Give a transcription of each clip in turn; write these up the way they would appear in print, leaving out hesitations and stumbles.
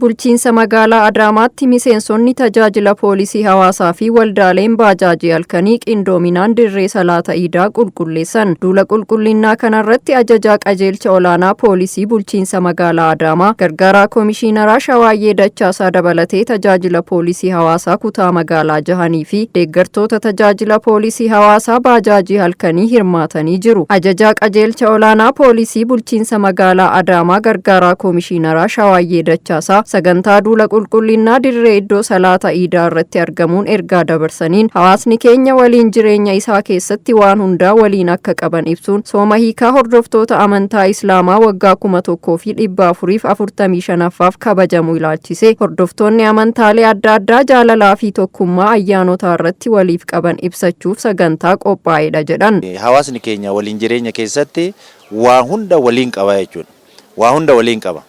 Bulchiinsa magaalaa Adaamaatti miseensonni tajaajila poolisii hawaasaa fi waldaaleen baajaajii halkanii qindoominaan dirree salaata iidaa qulqulleessan. Duula qulqullinnaa kanarratti ajajaa qajeelcha olaanaa poolisii bulchiinsa magaalaa Adaamaa, gargaaraa koomishiinaraa Shawaayyee Dachaasaa dabalatee tajaajila poolisii hawaasaa kutaa magaalaa jahanii fi deeggartoota tajaajila poolisii hawaasaa baajaajii halkanii hirmaatanii jiru. Ajajaa qajeelcha olaanaa poolisii bulchiinsa magaalaa Adaamaa, gargaaraa koomishiinaraa Shawaayyee Dachaasaa sagantaa duula qulqullinnaa dirree iddoo salaata iidaa irratti argamuun ergaa dabarsaniin, hawaasni keenya waliin jireenya isaa keessatti waan hundaa waliin akka qaban ibsuun, sooma hiikaa hordoftoota amantaa Islaamaa waggaa 1445ffaaf kabajamu ilaalchise hordoftoonni amantaalee adda addaa jaalalaa fi tokkummaa ayyaanotaa irratti waliif qaban ibsachuuf sagantaa qophaa'edha jedhan. Hawaasni keenya waliin jireenya keessatti waa hunda waliin qaba jechuudha. Waa hunda waliin qaba.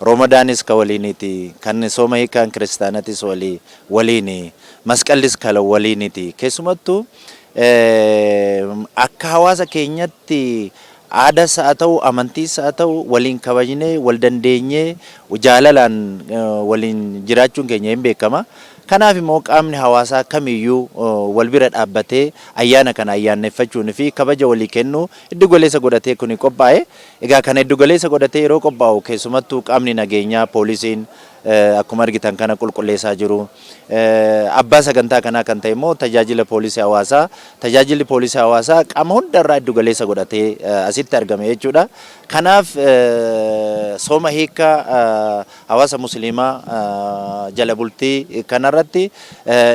Roomadaanis ka waliiniti, kan sooma hiikaan kiristaanatis waliini, masqallis ka waliiniti. Keessumattuu akka hawaasa keenyatti aadaas haa ta'u, amantiis haa ta'u, waliin kabajnee, wal dandeenyee, jaalalaan waliin jiraachuun keenya hin beekama. Kanaaf immoo qaamni hawaasaa kamiyyuu wal bira dhaabbatee ayyaana kana ayyaaneffachuun fi kabaja walii kennuu giddu galeessa godhatee kuni qophaa'e. Egaa kana giddu galeessa godhatee yeroo qophaa'u, keessumattuu qaamni nageenyaa poolisiin akkuma argitan kana qulqulleessaa jiru. Abbaa sagantaa kanaa kan ta'e immoo tajaajila poolisii hawaasaa. Tajaajilli poolisii hawaasaa qaama hundarraa giddu galeessa godhatee asitti argame jechuudha. Kanaaf sooma hiikaa hawaasa musliimaa jala bultii kanarratti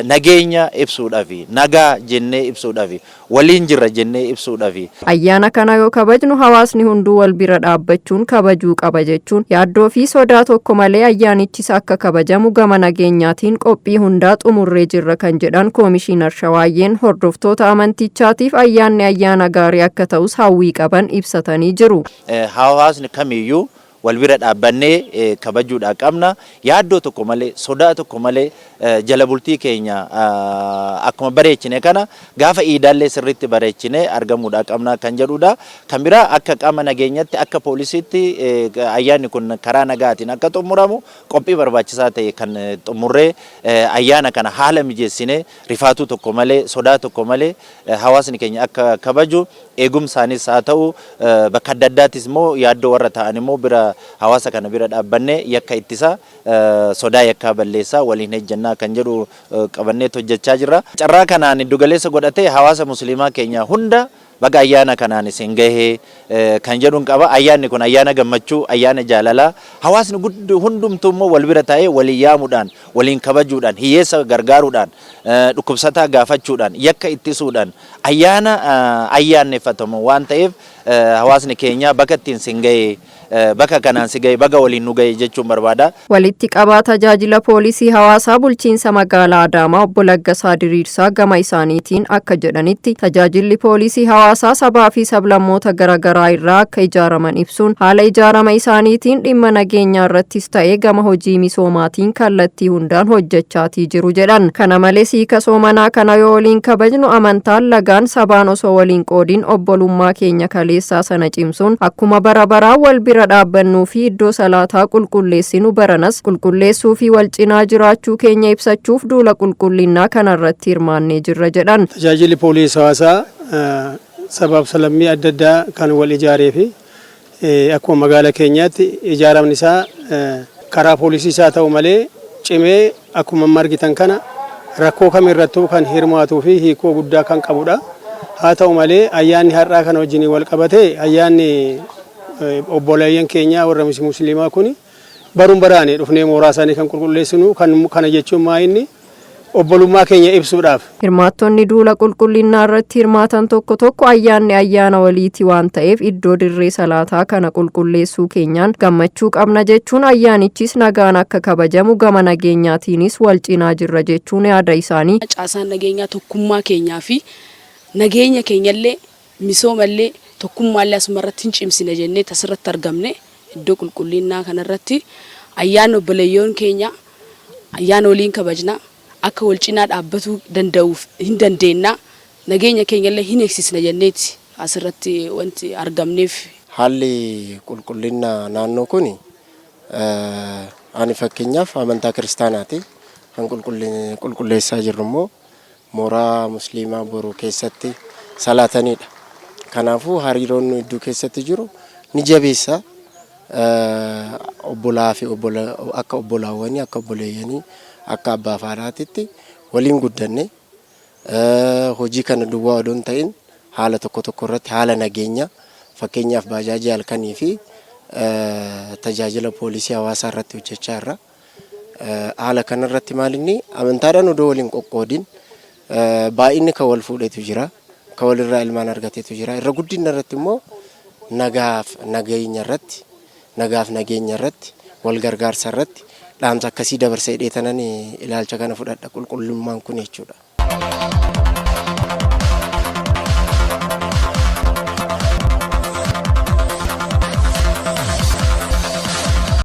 nageenya ibsuudhaafi, nagaa jennee ibsuudhaafi, waliin jirra jennee ibsuudhaafi. Ayyaana kana yoo kabajnu hawaasni hunduu wal bira dhaabbachuun kabajuu qaba jechuun, yaaddoo fi sodaa tokko malee ayyaanichis akka kabajamu gama nageenyaatiin qophii hundaa xumurree jirra kan jedhan Koomishiinar Shawaayyeen, hordoftoota amantichaatiif ayyaanni ayyaana gaarii akka ta'us hawwii qaban ibsatanii jiru. Hawaasni kamiyyuu wal bira dhaabbannee kabajuudhaa qabna. Yaaddoo tokko malee, sodaa tokko malee jala bultii keenya akkuma bareechine kana gaafa iidaallee sirriitti bareechine argamuudhaa qabna kan jedhudha. Kan biraa, akka qaama nageenyatti, akka poolisiitti ayyaanni kun karaa nagaatiin akka xumuramu qophii barbaachisaa ta'e kan xumurree, ayyaana kana haala mijeessine, rifaatuu tokko malee, sodaa tokko malee hawaasni keenya akka kabaju, eegumsaanis haa ta'u, bakka adda addaattis immoo yaaddoo warra ta'an immoo bira hawaasa kana bira dhaabbannee yakka ittisa, sodaa yakkaa balleessaa waliin hejjannaa kan jedhu qabanneet hojjechaa jirra. Carraa kanaan giddugaleessa godhatee hawaasa musliimaa keenya hunda baga ayyaana kanaan isin gahee kan jedhuun qaba. Ayyaanni kun ayyaana gammachuu, ayyaana jaalalaa. Hawaasni hundumtuu immoo wal bira taa'ee waliin yaamuudhaan, waliin kabajuudhaan, hiyyeessa gargaaruudhaan, dhukkubsataa gaafachuudhaan, yakka ittisuudhaan ayyaana ayyaanneffatamu waan ta'eef, hawaasni keenya bakka ittiin sin gahee, bakka kanaan si gahe, baga waliin nu gahe jechuun barbaada. Walitti qabaa tajaajila poolisii hawaasaa bulchiinsa magaalaa Adaamaa Obbo Laggasaa Diriirsaa gama isaaniitiin akka jedhanitti, tajaajilli poolisii hawaasaa sabaa fi sablammoota garaagaraa irraa akka ijaaraman ibsuun, haala ijaarama isaaniitiin dhimma nageenyaa irrattis ta'ee gama hojii misoomaatiin kallattii hundaan hojjechaatii jiru jedhan. Kana malees hiika soomanaa kana yoo waliin kabajnu amantaan, lagaan, sabaan osoo waliin qoodin obbolummaa keenya kaleessaa sana cimsuun akkuma bara baraa wal bira dhaabbannuu fi iddoo salaataa qulqulleessinu baranas qulqulleessuu fi wal cinaa jiraachuu keenya ibsachuuf duula qulqullinnaa kanarratti hirmaannee jirra jedhan. Tajaajilli poolisii hawaasaa sabaaf sablammii adda addaa kan wal ijaaree fi akkuma magaala keenyaatti ijaaramni isaa karaa poolisii isaa ta'u malee cimee akkuma amma argitan kana rakkoo kamirrattuu kan hirmaatuu fi hiikoo guddaa kan qabudha. Haa ta'u malee ayyaanni har'aa kana wajjin wal qabatee ayyaanni obboleeyyan keenyaa warra musliimaa kun baruun baraani dhufnee mooraa isaanii kan qulqulleessinu kan kana jechuun maa inni obbolummaa keenya ibsuudhaaf. Hirmaattonni duula qulqullinnaa irratti hirmaatan tokko tokko ayyaanni ayyaana waliiti waan ta'eef iddoo dirree salaataa kana qulqulleessuu keenyaan gammachuu qabna jechuun, ayyaanichis nagaan akka kabajamu gama nageenyaatiinis wal cinaa jirra jechuun yaada isaanii. Caasaan nageenyaa tokkummaa keenyaa fi nageenya keenyallee, misoomallee, tokkummaallee asuma irratti hin cimsine jennee asirratti argamne. Iddoo qulqullinnaa kanarratti ayyaanni obboleeyyoon keenya ayyaana waliin kabajna, akka wal cinaa dhaabbatuu danda'uuf hin dandeenna, nageenya keenyallee hin eegsisna jenneeti asirratti wanti argamneef. Haalli qulqullina naannoo kun Ani fakkeenyaaf amantaa kiristaanaati. Kan qulqulleessaa jirru immoo mooraa musliimaa Boruu keessatti salaatanidha. Kanaafuu hariiroon nu iddoo keessatti jiru ni jabeessa. Obbolaa fi akka obbolaawwanii, akka obboleeyyanii, akka abbaa fi haadhaatitti waliin guddanne. Hojii kana duwwaa odoo hin ta'in haala tokko tokko irratti, haala nageenya, fakkeenyaaf baajaajii halkanii fi tajaajila poolisii hawaasaa irratti hojjechaa jirra. Haala kanarratti maalinni amantaadhaan odoo waliin qoqqoodin baay'inni kan wal fuudhetu jira. Kan walirraa ilmaan argatetu jira. Irra guddina irratti immoo nagaaf nageenya irratti, nagaaf nageenya irratti, wal gargaarsa irratti dhaamsa akkasii dabarsa hidhee tanan ilaalcha kana fudhadha qulqullummaan kun jechuudha.